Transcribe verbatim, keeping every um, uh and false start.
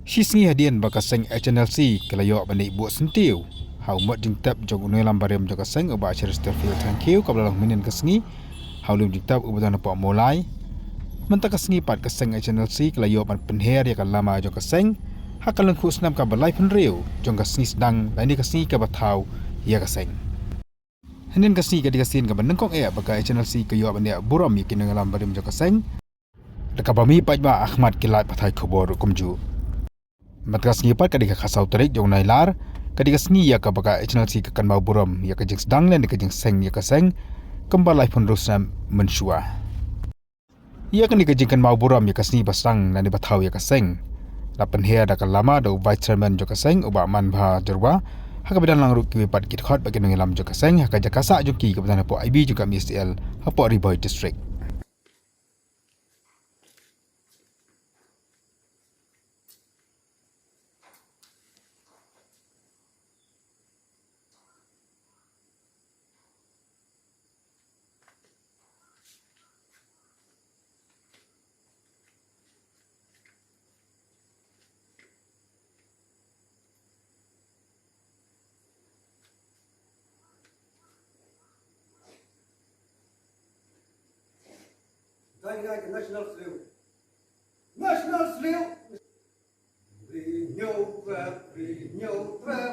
Shi sngi hadien ba ka seng H N L C ka la ïoh ban leit buh syntiew ha u mot jingtep jong u nongïalam barim jong ka seng, u Bah Cheristerfield Thangkhiew, kaba la long mynhynnin ka sngi ha u lum jingtep uba don hapoh Mawlai. Mynta ka sngi pat ka seng H N L C ka la ïoh ban pynher ïa ka lama jong ka seng ha ka lyngkhuh snem kaba laiphew hynriew jong ka sngi sdang lane ka sngi kaba thaw ïa ka seng. Hynnin ka sngi ka dei ka sien kaba nyngkong eh ba ka H N L C ka ïoh ban leh burom ïa ki nongïalam barim jong ka seng, da kaba mih paidbah ha khmat ki lad pathai khubor ruh kumjuh. Mynta ka sngi pat ka dei ka khatsaw tarik jong u Nailar, ka dei ka sngi ïa kaba ka H N L C ka kynmaw burom ïa ka jingsdang lane ka jingseng ïa ka seng kumba laiphew hynriew snem mynshuwa. Ïa kane ka jingkynmaw burom ïa ka sngi ba sdang lane ba thaw ïa ka seng la pynher da ka lama da u Vice Chairman jong ka seng, u Bah Manbha Jyrwa, ha kaba ïadon lang ruh kiwei pat ki dkhot bad ki nongïalam jong ka seng ha ka jaka sah jong ki kaba don hapoh I B jong ka M S D L hapoh Ri Bhoi District. Dai dai ka National Salute. National Salute. Ri ñiewtrep, ri ñiewtrep.